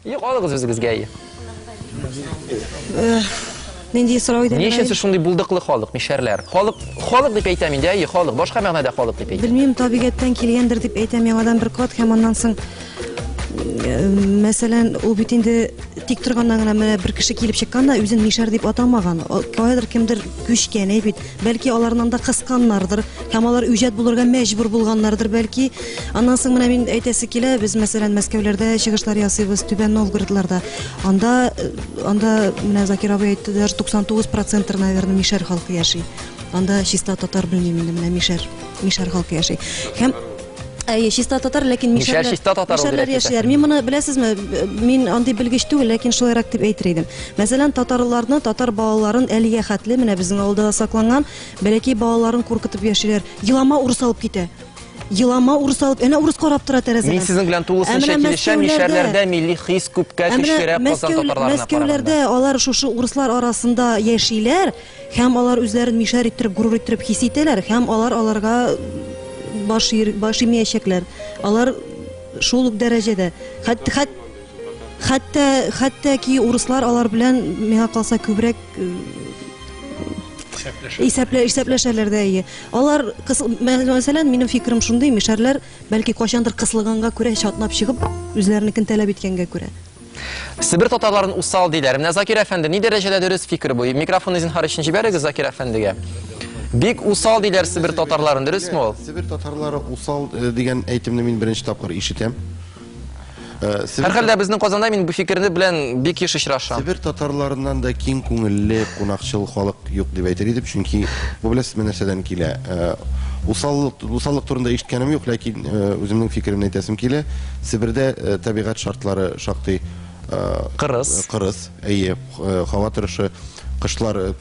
Юк, алыгыз үзегезгә, әйе. Нинди сорау иде? Ни өчен сез шундый булдыклы халык, мишәрләр? Халык, халык дип әйтәм инде, әйе, халык. Башка мәгънәдә халык дип әйтәм. Белмим, табигатьтән килгәндер дип әйтәм яңадан бер кат һәм аннан соң мәсәлән, ул бит инде тик торганнан гына менә бер кеше килеп чыккан да үзен мишәр дип атамаган. Каядыр кемдер күчкән, әй бит. Бәлки аларны анда кысканнардыр һәм алар үҗәт булырга мәҗбүр булганнардыр бәлки. Аннан соң менә мин әйтәсе килә, без мәсәлән Мәскәүләрдә чыгышлар ясыйбыз, Түбән Новгородларда. Анда анда менә Закир абый әйтте, даже 99 проценттыр, наверное, мишәр халкы яши. Анда чиста татар белмим инде, менә мишәр, мишәр халкы яши. Һәм Әйе, чиста татар, ләкин Мишәр мишәрләр, чиста татар ул, мишәрләр дирәк яшиләр. Мин моны беләсезме, мин андый белгеч түгел, ләкин шулайрак дип әйтер идем. Мәсәлән, татарларны, татар балаларын әлегә хәтле, менә безнең авылда да сакланган, бәләкәй балаларын куркытып яшиләр. Елама урыс алып китә. Елама урыс алып, әнә урыс карап тора тәрәзәдән. Мин сезнең белән Ә тулысынча менә килешәм, Мәскәүләрдә- мишәрләрдә милли хис күпкә Ә менә көчлерәк Казан Мәскәү, татарларына Мәскәүләрдә караганда. алар шушы урыслар арасында яшиләр һәм алар үзләрен мишәр иттереп, горур иттереп хис итәләр һәм алар аларга баш ир, баш имәячәкләр. Алар шул ук дәрәҗәдә. Хәт, хәт, хәтта, хәтта ки урыслар алар белән миңа калса күбрәк исәплә, исәпләшәләр дә әйе. Алар кыс, мәсәлән, минем фикерем шундый, мишәрләр бәлки кайчандыр кысылганга күрә чатнап чыгып, үзләренекен таләп иткәнгә күрә. Себер татарларын усал диләр. Менә Закир әфәнде, ни дәрәҗәдә дөрес фикер бу? Микрофонны зинһар өчен җибәрегез Закир әфәндегә. Бик усал диләр Себер татарларын, дөресме ул? Себер татарлары усал дигән әйтемне мин беренче тапкыр ишетәм. Һәрхәлдә безнең Казанда мин бу фикерне белән бик еш очрашам. Себер татарларыннан да киң күңелле, кунакчыл халык юк дип әйтер идем, чөнки бу беләсезме нәрсәдән килә? Усаллык, усаллык турында ишеткәнем юк, ләкин үземнең фикеремне әйтәсем килә. Себердә табигать шартлары шактый кырыс. Кырыс, әйе, һава торышы кышлар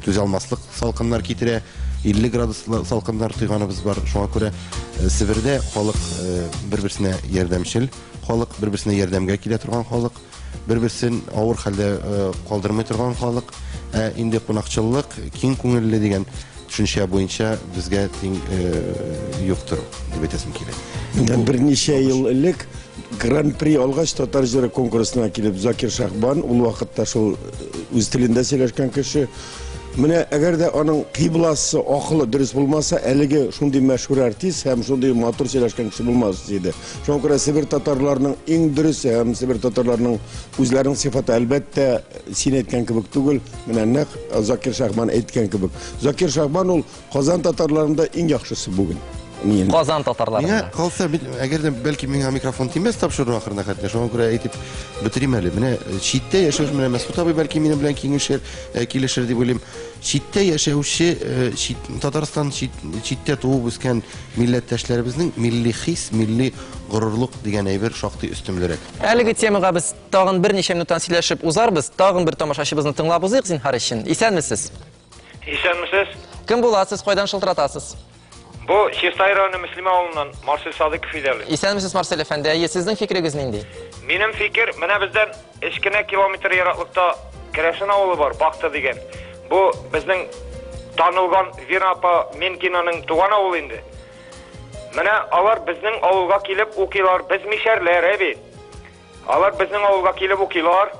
түзә алмаслык салкыннар китерә. 50 градуслы салкыннар тойганыбыз бар. Шуңа күрә Себердә халык бер-берсенә ярдәмчел халык, бер-берсенә ярдәмгә килә торган халык, бер-берсен авыр хәлдә калдырмый торган халык. Ә инде кунакчыллык, киң күңелле дигән төшенчә буенча безгә тиң юктыр дип әйтәсем килә. Менә берничә ел элек Гран-при алгач татар җыры конкурсына килеп Закир Шахбан, ул вакытта шул үз телендә сөйләшкән кеше, менә әгәр дә аның кыйбласы, акылы дөрес булмаса, әлеге шундый мәшһүр артист һәм шундый матур сөйләшкән кеше булмас иде. Шуңа күрә Себер татарларының иң дөресе һәм Себер татарларының үзләренең сыйфаты әлбәттә син әйткән кебек түгел, менә нәкъ Закир Шахбан әйткән кебек. Закир Шахбан ул Казан татарларында иң яхшысы бүген. Мин. Казан татарларында. Миңа калса, бит, әгәр дә бәлки миңа микрофон тимәс тапшыру ахырына хәтле, шуңа күрә әйтеп бетерим әле. Менә читтә яшәүче, менә Мәсхүт абый бәлки минем белән киңәшер, килешер дип уйлыйм. Читтә яшәүче, чит, Татарстан чит, читтә туып үскән милләттәшләребезнең милли хис, милли горурлык дигән әйбер шактый өстенлерәк. Әлеге темага без тагын берничә минуттан сөйләшеп узарбыз. Тагын бер тамашачыбызны тыңлап узыйк, зинһар өчен. Исәнмесез? Исәнмесез. Кем буласыз, кайдан шылтыратасыз? Бу Чистай районы Мөслимә авылыннан Марсель Садыков иде әле. Исәнмесез, Марсель әфәнде. Әйе, сезнең фикерегез нинди? Минем фикер, менә бездән өч кенә километр ераклыкта Керәшен авылы бар, Бахта дигән. Бу безнең танылган Вера апа Минкинаның туган авылы инде. Менә алар безнең авылга килеп укыйлар, без мишәрләр, ә бит. Алар безнең авылга килеп укыйлар.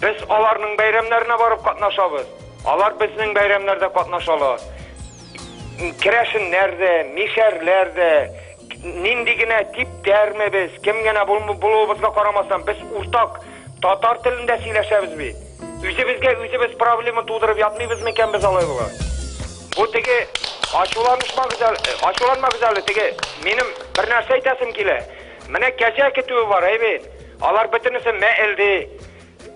Без аларның бәйрәмнәренә барып катнашабыз. Алар безнең бәйрәмнәрдә катнашалар. Керәшеннәр дә, мишәрләр дә, нинди генә типтәрме без, кем генә булуыбызга карамастан, без уртак татар телендә сөйләшәбез бит. Үзебезгә үзебез проблема тудырып ятмыйбыз микән без алай була? Бу теге ачуланышмагыз әле, ачуланмагыз әле, теге минем бер нәрсә әйтәсем килә. Менә кәҗә көтүе бар, әй бит. Алар бөтенесе мәэлди.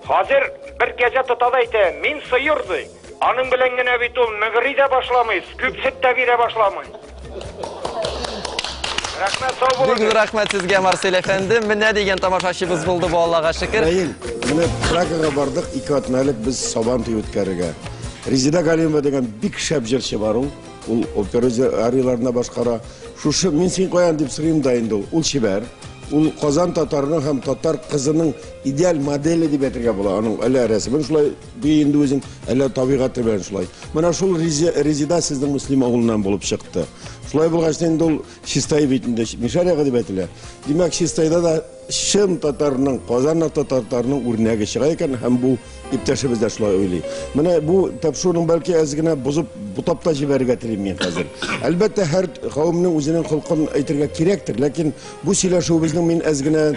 Хәзер бер кәҗә тота да әйтә, мин сыер ди. Аның белән генә бит ул мөгри дә башламый, күп сөт тә бирә башламый. Рәхмәт, сау булыгыз. Бик зур рәхмәт сезгә, Марсель әфәнде. Менә дигән тамашачыбыз булды бу, Аллага шөкер. Раил, менә Прагага бардык, ике атна элек без Сабан туе үткәрергә. Резеда Галимова дигән бик шәп җырчы бар ул. Ул опера арияләренә башкара. Шушы мин син каян дип сорыйм да инде ул. Ул чибәр. Ул Казан татарының һәм татар кызының идеаль моделе дип әйтергә була. Аның әллә рәсемен шулай ди инде үзең, әллә табигате белән шулай. Менә шул Резеда сезнең Мөслим авылыннан булып чыкты. Шулай булгач инде ул Чистай бит инде мишәр ягы дип әйтелә. Димәк, Чистайда да чын татарның, Казан татарларының үрнәге чыга икән һәм бу иптәшебез дә шулай уйлый. Менә бу тапшыруның бәлки әз генә бозып, бутап та җибәрергә телим мин хәзер. Әлбәттә, һәр кавемнең үзенең холкын әйтергә кирәктер, ләкин бу сөйләшүебезнең мин әз генә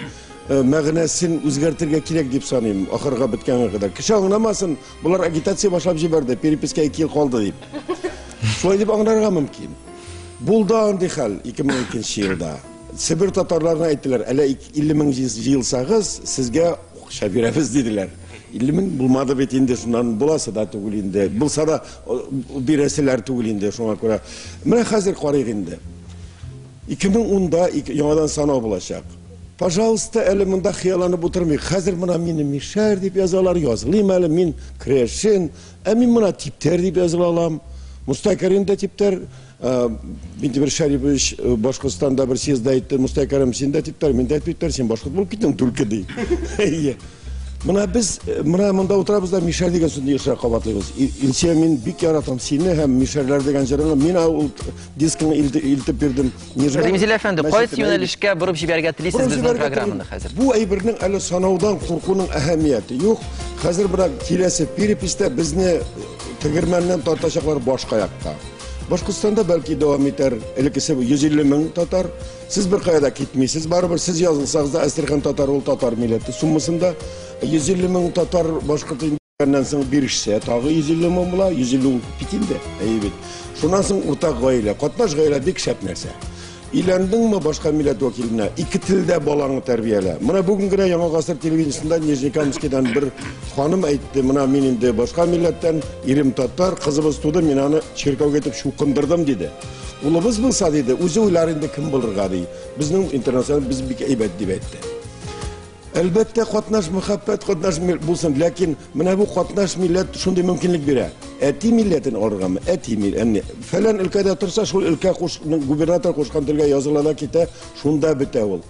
мәгънәсен үзгәртергә кирәк дип саныйм, ахырга беткәнгә кадәр. Кеше аңламасын, болар агитация башлап җибәрде, переписка 2 ел калды дип. Шулай дип аңларга мөмкин. Булды андый хәл 2002 елда. Себер татарларына әйттеләр, әле 50 мең җыелсагыз, сезгә акча бирәбез диделәр. 50 мең булмады бит инде, шуннан буласы да түгел инде. Булса да бирәселәр түгел инде, шуңа күрә. Менә хәзер карыйк инде. 2010-да яңадан санау булачак. Пожалуйста, әле монда хыялланып утырмыйк. Хәзер менә мине мишәр дип язалар, язылыйм әле, мин крәшен, ә мин менә типтәр дип языла алам. Мостай Кәрим дә типтәр, Минтимер Шәрипович Башкортстанда бер съездда әйтте, Мостай Кәрим, син дә типтәр, мин дә типтәр, син башкорт булып киттең түлке ди. Әйе. Менә без менә монда утырабыз да мишәр дигән сүзне ешрак кабатлыйбыз. Илсөя, мин бик яратам сине һәм мишәрләр дигән җырыңны. Мин ул дискыңны илтеп бирдем. Римзил әфәнде, кайсы юнәлешкә борып җибәрергә телисез безнең программаны хәзер? Бу әйбернең әле санаудан куркуның әһәмияте юк. Хәзер менә киләсе переписьтә безне тегермәннән тартачаклар башка якка. Башкортстанда бәлки дәвам итәр, элеккесе 150 мең татар. Сез бер кая да китмисез, барыбер сез язылсагыз да Әстерхан татар ул татар милләте суммасында 150 мең татар башкорт индигәннән соң бирешсә, тагы 150 мең була, 150 ул бит инде, әйе бит. Шуннан соң уртак гаилә, катнаш гаилә бик шәп нәрсә. Өйләндеңме башка милләт вәкиленә, ике телдә балаңны тәрбиялә. Менә бүген генә Яңа гасыр телевидениесендә Нижнекамскийдан бер ханым әйтте, менә мин инде башка милләттән, ирем татар, кызыбыз туды, мин аны чиркәүгә итеп чукындырдым, диде. Улыбыз булса, диде, үзе уйлар инде кем булырга, ди. Безнең интернационал без бик әйбәт дип әйтте. Әлбәттә, катнаш мөхәббәт, катнаш булсын, ләкин менә бу катнаш милләт шундый мөмкинлек бирә. Әти милләтен алыргамы? Әти милләтен. Фәлән өлкәдә торса, шул өлкә губернатор кушкан телгә языла да китә, шунда бетә ул.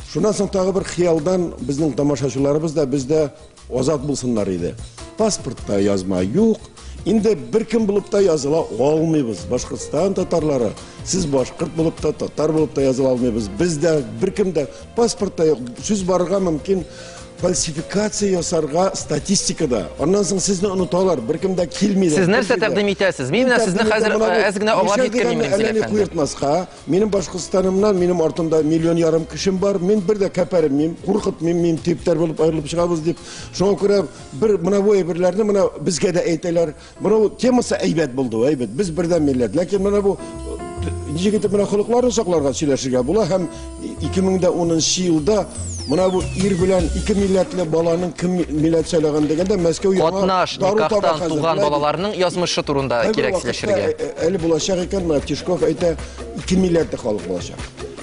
Шуннан соң тагы бер хыялдан безнең тамашачыларыбыз да бездә азат булсыннар иде. Паспортта язма юк. Инде бер кем булып та языла алмыйбыз. Башкортстан татарлары, сез башкорт булып та, татар булып та языла алмыйбыз. Бездә бер кем дә паспортта юк. Сүз барырга мөмкин фальсификация ясарга статистикада. Аннан соң сезне оныталар, бер кем дә килми дә. Сез нәрсә тәкъдим итәсез? Мин менә сезне хәзер әз генә аңлап җиткермим, Рәмзил әфәнде. Куертмаска, минем Башкортстанымнан, минем артымда миллион ярым кешем бар. Мин бер дә кәпәрмим, куркытмыйм, мин типтәр булып аерылып чыгабыз дип. Шуңа күрә бер менә бу әйберләрне менә безгә дә әйтәләр. Менә бу темасы әйбәт булды, әйбәт. Без бердәм милләт. Ләкин менә бу ничек итеп менә холыкларны сакларга сөйләшергә була һәм 2010 елда менә бу ир белән ике милләтле баланың кем милләт сайлаган дигәндә Мәскәү яңа катнаш никахтан туган балаларның язмышы турында кирәк сөйләшергә. Әле булачак икән, менә Тишков әйтә, ике милләтле халык булачак.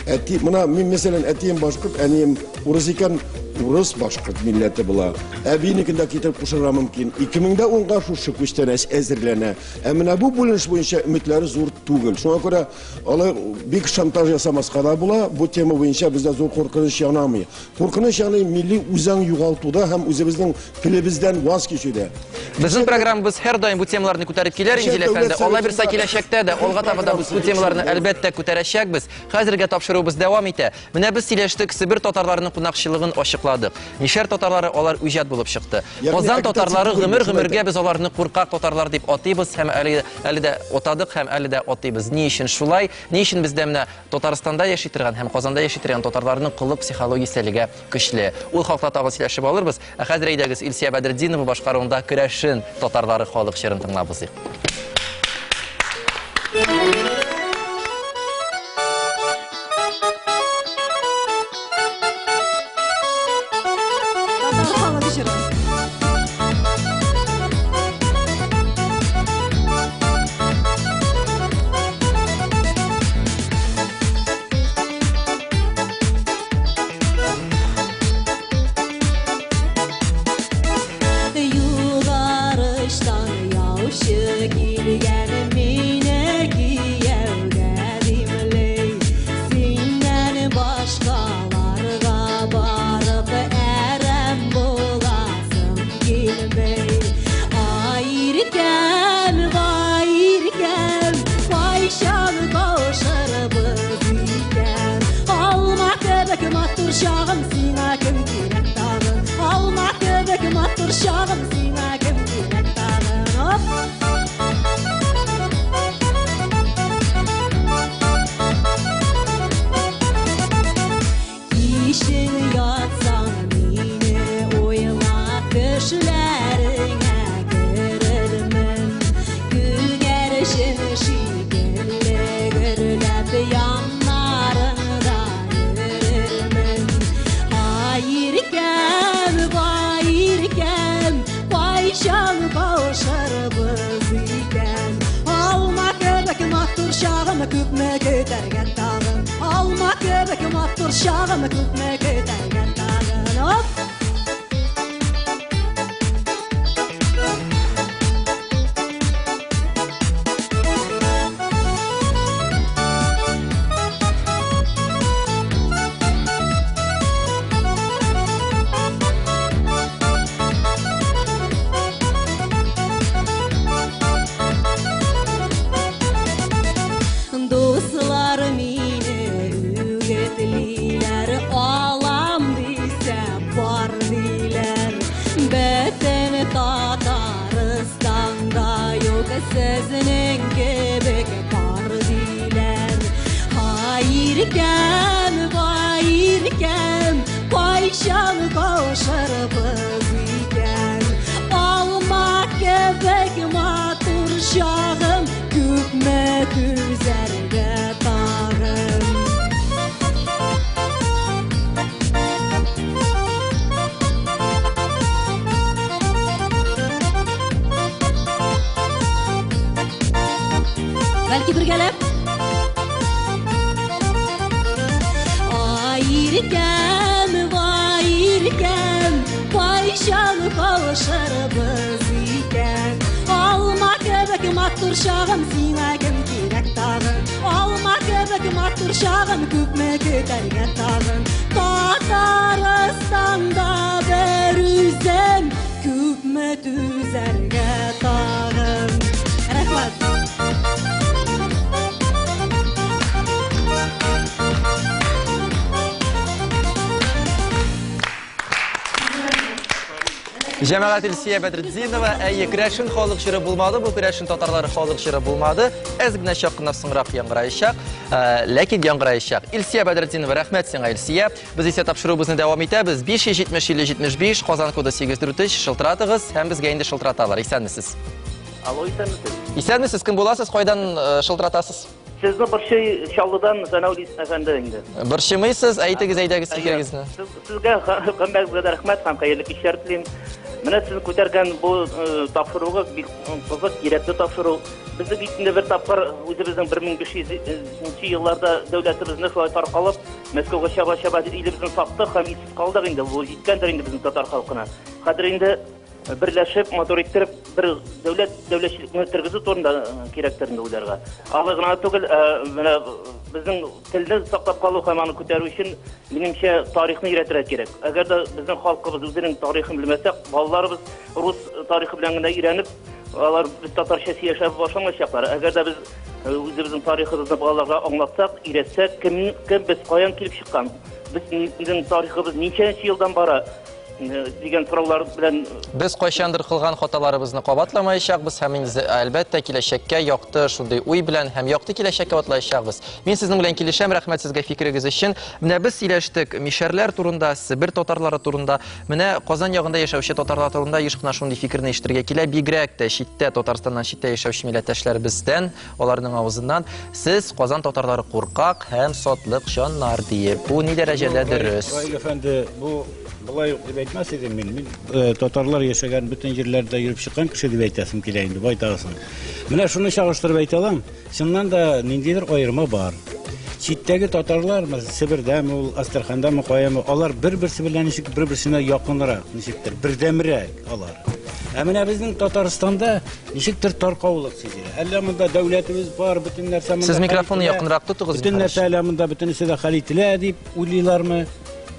Әти, менә мин мәсәлән, әтием башкорт, әнием урыс икән, урыс башкорт милләте була. Әбинекен дә китереп кушарга мөмкин. 2010-га шушы күчтәнәч әзерләнә. Ә менә бу бүленеш буенча өметләре зур түгел. Шуңа күрә алай бик шантаж ясамаска да була. Бу тема буенча бездә зур куркыныч янамый. Куркыныч яный милли үзаң югалтуда һәм үзебезнең телебездән ваз кичүдә. Безнең программабыз һәрдаим бу темаларны күтәреп килер, Инзил әфәнде. Алла бирсә киләчәктә дә, алга таба да без бу темаларны әлбәттә күтәрәчәкбез. Хәзергә тапшыруыбыз дәвам итә. Менә без сөйләштек, Себер татарларының кунакчылыгын ачыкладык. Мишәр татарлары алар үҗәт булып чыкты. Казан татарлары гомер-гомергә без аларны куркак татарлар дип атыйбыз һәм әле дә атадык һәм әле дә атыйбыз. Ни өчен шулай? Ни өчен бездә менә Татарстанда яши торган һәм Казанда яши торган татарларның колы психологиясе әлегә көчле? Ул хакта тагын сөйләшеп алырбыз. Ә хәзер әйдәгез Илсөя Бәдретдинова башкаруында Керәшен татарлары халык җырын тыңлап узыйк. Башкаларга барып әрәм буласың. кавышырбыз икән? Алма кебек матур чагым, күпме көтәргә тагын? Алма кебек матур чагым, күпме көтәргә тагын? Оп! Дуслар мине үгетлиләр, алам дисә бар диләр. Бөтен Татарстанда юк сезнең кебек пар диләр. Ай иркәм, вай иркәм, кайчан кавышырбыз икән? Алма кебек матур чагым, күпме түзәргә тагын? Бәлки бергәләп? Ай иркәм, вай иркәм, кайчан кавышырбыз икән? Алма кебек матур чагым, сиңа кем кирәк тагын? Алма кебек матур чагым, күпме көтәргә тагын? Татарстанда бер үзем, күпме түзәргә тагын? Рәхмәт. Җәмәгать, Илсия Бәдретдинова, әйе, керәшен халык җыры булмады, бу керәшен татарлары халык җыры булмады. Әз генә чак кына соңрак яңгыраячак, ләкин яңгыраячак. Илсия Бәдретдинова, рәхмәт сиңа, Илсия. Без исә тапшыруыбызны дәвам итәбез. 570 50 75, Казан коды 843, шылтыратыгыз һәм безгә инде шылтыраталар. Исәнмесез. Алло, исәнмесез. Исәнмесез, кем буласыз, кайдан шылтыратасыз? Сезне борчый Чаллыдан Зәнәү әфәнде инде. Борчымыйсыз, әйтегез, әйдәгез фикерегезне. Сезгә һәммәгезгә дә рәхмәт һәм хәерле кичләр телим. Менә сез күтәргән бу тапшыругыз бик кызык, кирәкле тапшыру. Без бит инде бер тапкыр үзебезнең 1500 елларда дәүләтебезне шулай таркалып, Мәскәүгә чаба-чаба илебезне саттык һәм илсез калдык инде. Бу җиткәндер инде безнең татар халкына. Хәзер инде берләшеп, матур иттереп, бер дәүләт, дәүләтчелекне тергезү турында кирәктер инде уйларга. Алай гына түгел, менә безнең телне саклап калу һәм аны күтәрү өчен, минемчә, тарихны өйрәтергә кирәк. Әгәр дә безнең халкыбыз үзенең тарихын белмәсә, балаларыбыз рус тарихы белән генә өйрәнеп, алар без татарча сөйләшә башламаячаклар. Әгәр дә без үзебезнең тарихыбызны балаларга аңлатсак, өйрәтсәк, кем, кем без, каян килеп чыккан, безнең тарихыбыз ничәнче елдан бара дигән сораулар белән без кайчандыр кылган хаталарыбызны кабатламаячакбыз һәм инде әлбәттә киләчәккә якты шундый уй белән һәм якты киләчәккә атлаячакбыз. Мин сезнең белән килешәм, рәхмәт сезгә фикерегез өчен. Менә без сөйләштек мишәрләр турында, Себер татарлары турында. Менә Казан ягында яшәүче татарлар турында еш кына шундый фикерне ишетергә килә, бигрәк тә читтә, Татарстаннан читтә яшәүче милләттәшләребездән, аларның авызыннан: сез Казан татарлары куркак һәм сатлык җаннар диеп. Бу ни дәрәҗәдә дөрес? Раил әфәнде, бу былай ук дип әйтмәс идем мин. Мин татарлар яшәгән бөтен җирләрдә йөреп чыккан кеше дип әйтәсем килә инде, байтагысын. Менә шуны чагыштырып әйтә алам. Чыннан да ниндидер аерма бар. Читтәге татарлар, мәсәлән, Себердәме ул, Астрахандамы, каямы, алар бер-берсе белән ничек бер-берсенә якынрак, ничектер, бердәмрәк алар. Ә менә безнең Татарстанда ничектер таркаулык сизелә. Әллә монда дәүләтебез бар, бөтен нәрсә монда Сез хәл микрофонны ителә. якынрак тотыгыз, Бөтен Михаил. нәрсә әллә монда бөтенесе дә хәл ителә дип уйлыйлармы?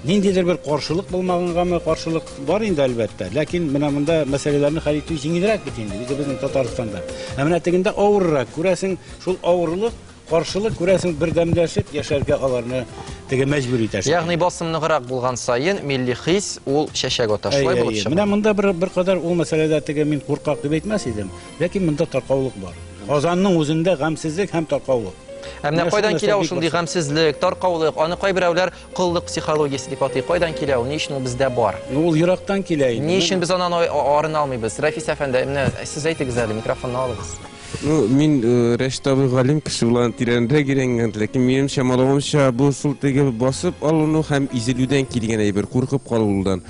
Ниндидер бер каршылык булмагангамы? Каршылык бар инде әлбәттә. Ләкин менә монда мәсьәләләрне хәл итү җиңелрәк бит инде үзебезнең Татарстанда. Ә менә тегендә авыррак. Күрәсең, шул авырлык, каршылык, күрәсең, бердәмләшеп яшәргә аларны теге мәҗбүр итә. Ягъни басым ныграк булган саен милли хис ул чәчәк ата. Шулай Әй, булып әй, чыга. Менә монда бер кадәр ул мәсьәләдә теге мин куркак дип әйтмәс идем. Ләкин монда таркаулык бар. Казанның үзендә гамьсезлек һәм таркаулык. Ә менә Менә кайдан шул килә ул нәрсә бик шундый борчый. гамьсезлек, таркаулык? Аны кайберәүләр коллык психологиясе дип атый. Кайдан килә ул? Ни өчен ул бездә бар? Ну, ул ерактан килә инде. Ни өчен без аннан арына алмыйбыз? Рафис әфәнде, менә сез әйтегез әле, микрофонны алыгыз. Ну, мин Рәшит абый галим кеше булган, тирәнрәк өйрәнгән, ләкин минем чамалавымча, бу шул теге басып алыну һәм изелүдән килгән әйбер, куркып калудан.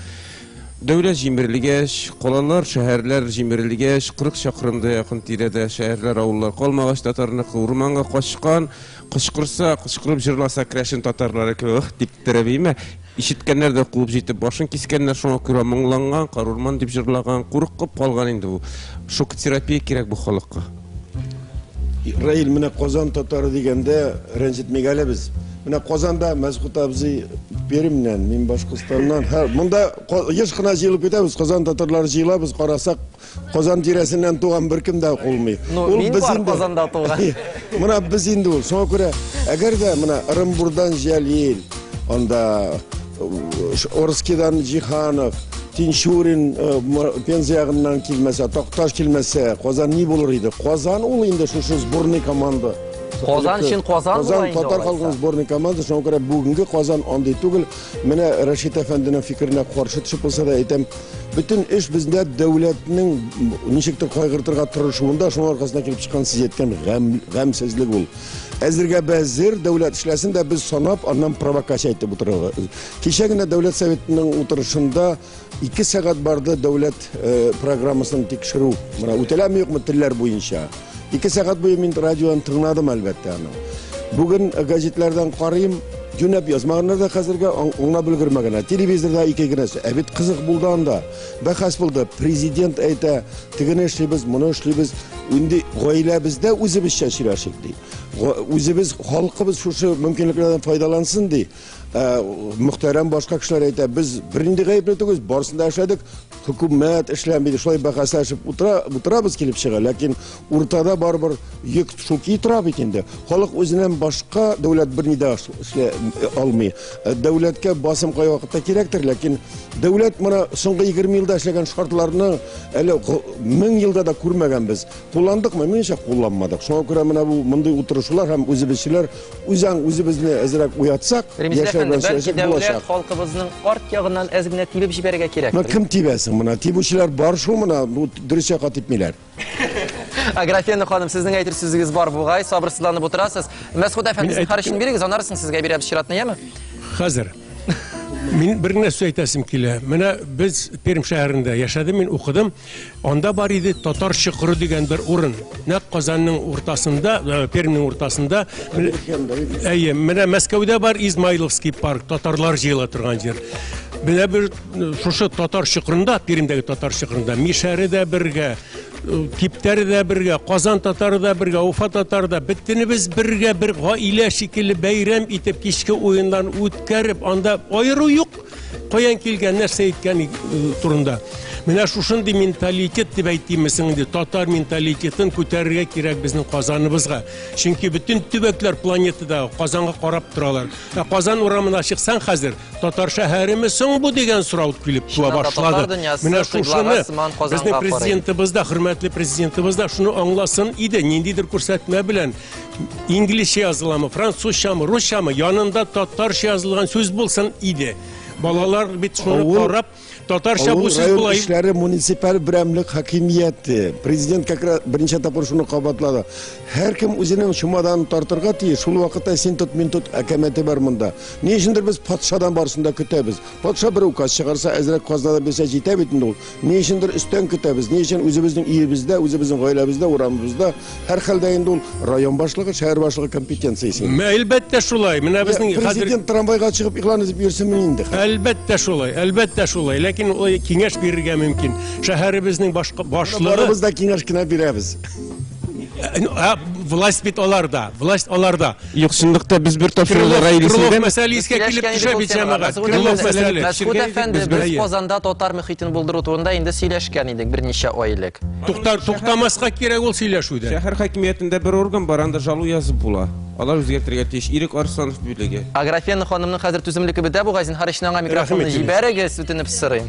Дәүләт җимерелгәч, калалар, шәһәрләр җимерелгәч, 40 чакрымда якын тирәдә шәһәрләр, авыллар калмагач, татарныкы урманга качкан, кычкырса, кычкырып җырласа, керәшен татарлары кебек, «Ых!» дип терәбиме, ишеткәннәр дә куып җитеп башын кискәннәр, шуңа күрә моңланган, карурман дип җырлаган, куркып калган инде бу. Шок-терапия кирәк бу халыкка. Раил, менә Казан татары дигәндә рәнҗетмик әле без. Менә Казанда Мәсгут абзый Пермьнән, мин Башкортстаннан. Һәр монда еш кына җыелып китәбез, Казан татарлары җыелабыз, карасак, Казан тирәсеннән туган беркем дә булмый. Ну, Ул мин без бар инде. Казанда туган. Менә без инде ул. Шуңа күрә, әгәр дә менә Ырымбурдан Җәлил, анда Орскидан Җиһанов, Тинчурин Пенза ягыннан килмәсә, Такташ килмәсә, Казан ни булыр иде? Казан ул инде шушы сборный команда. Казан өчен Казан була Казан инде татар алайса. халкының сборный команда, шуңа күрә бүгенге Казан андый түгел. Менә Рәшит әфәнденең фикеренә каршы төшеп булса да әйтәм, бөтен эш бездә дәүләтнең ничектер кайгыртырга тырышуында, шуның аркасында килеп чыккан сез әйткән гамьсезлек ул. Әзергә бәзер дәүләт эшләсен дә без санап, аннан провокация әйтеп утырырга. Кичә генә Дәүләт Советының утырышында 2 сәгать барды дәүләт программасын тикшерү. Менә үтәләме юкмы телләр буенча. 2 сәгать буе мин радионы тыңладым әлбәттә аны. Бүген газетләрдән карыйм, юнәп язмаганнар да хәзергә аңлап өлгермәгәннәр. Телевизорда ике генә сүз. Ә бит кызык булды анда. Бәхәс булды. Президент әйтә, тегене эшлибез, моны эшлибез. Инде гаиләбездә үзебезчә сөйләшик ди. Үзебез халкыбыз шушы мөмкинлекләрдән файдалансын ди. Мөхтәрәм башка кешеләр әйтә, без бернинди гаепле түгел, барысын да эшләдек, хөкүмәт эшләми, шулай бәхәсләшеп утырабыз килеп чыга, ләкин уртада барыбер йөк шул ки тора бит инде. Халык үзеннән башка дәүләт берни дә эшләй алмый. Дәүләткә басым кай вакытта кирәктер, ләкин дәүләт менә соңгы 20 елда эшләгән шартларны әле 1000 елда да күрмәгәнбез. Кулландыкмы? Минемчә, кулланмадык. Шуңа күрә менә бу мондый утырышулар һәм үзебезчеләр үзаң үзебезне әзрәк уятсак, Ремзил яшәү әфәнде, белән бәлки сөйләшсәк дәүләт булачак. халкыбызның арт ягыннан әз генә тибеп җибәрергә кирәктер. Менә кем тибәсең менә? Тибүчеләр бар шул менә, бу дөрес якка типмиләр. Аграфена ханым, сезнең әйтер сүзегез бар бугай, сабырсызланып утырасыз. Мәсгут әфәнде, Мин зинһар өчен бирегез, аннары соң сезгә бирәбез чиратны, яме? Хәзер. Мин бер генә сүз әйтәсем килә. Менә без Пермь шәһәрендә яшәдем, мин укыдым. Анда бар иде Татар чокыры дигән бер урын. Нәкъ Казанның уртасында, Пермьнең уртасында. Әйе, менә Мәскәүдә бар Измайловский парк, татарлар җыела торган җир. Менә бер шушы Татар чокырында, Пермьдәге Татар чокырында Мишәре дә бергә, Киптәре дә бергә, Казан татары да бергә, Уфа татары да, бөтенебез бергә бер гаилә шикелле бәйрәм итеп кичке уеннарын үткәреп, анда аеру юк. Каян килгән, нәрсә әйткән турында. Менә шушындый менталитет дип әйтимме соң инде, татар менталитетын күтәрергә кирәк безнең Казаныбызга. Чөнки бөтен төбәкләр планетада Казанга карап торалар. Ә Казан урамына чыксаң хәзер, татар шәһәреме соң бу дигән сорау килеп туа Чыннан да, татар башлады. дөньясы Менә кыйблага шушыны сыман Казанга безнең карый. президентыбыз да, хөрмәтле президентыбыз да шуны аңласын иде, ниндидер күрсәтмә белән инглизчә языламы, французчамы, русчамы, янында татарча язылган сүз булсын иде. Балалар бит шуны карап, татарча бу Авыл сүз район болай. эшләре муниципаль берәмлек хакимияте. Президент как раз берничә тапкыр шуны кабатлады. Һәркем үзенең чумаданын тартырга тиеш. Шул вакытта син тот, мин тот әкәмәте бар монда. Ни өчендер без патшадан барысын да көтәбез. Патша бер указ чыгарса, әзрәк казнада бирсә җитә бит инде ул. Ни өчендер өстән көтәбез. Ни өчен үзебезнең өебездә, үзебезнең гаиләбездә, урамыбызда һәрхәлдә инде ул район башлыгы, шәһәр башлыгы компетенциясе. Әлбәттә шулай. Менә безнең хәзер Президент трамвайга чыгып игълан итеп йөрсенме инде? Әлбәттә шулай, әлбәттә шулай. Ләкин ул киңәш бирергә мөмкин. Шәһәребезнең башлыгы Барыбыз да киңәш кенә бирәбез. Власть бит аларда, власть аларда. Юк, чынлыкта без бер тапшыруда Крылов, Раил Крылов Исәндәме? мәсьәле искә килеп төшә бит җәмәгать. Крылов мәсьәле. Мәсгут әфәнде, без Әйе. Казанда татар мөхитен булдыру турында инде сөйләшкән идек берничә ай элек. Туктар, туктамаска кирәк ул сөйләшүдә. Шәһәр хакимиятендә бер орган бар, анда жалу язып була. Алар үзгәртергә тиеш. Ирек Арсланов бүлеге. Аграфена ханымның хәзер түземлеге бетә бугай, зинһар өчен аңа микрофонны Рәхим итегез. җибәрегез, үтенеп сорыйм.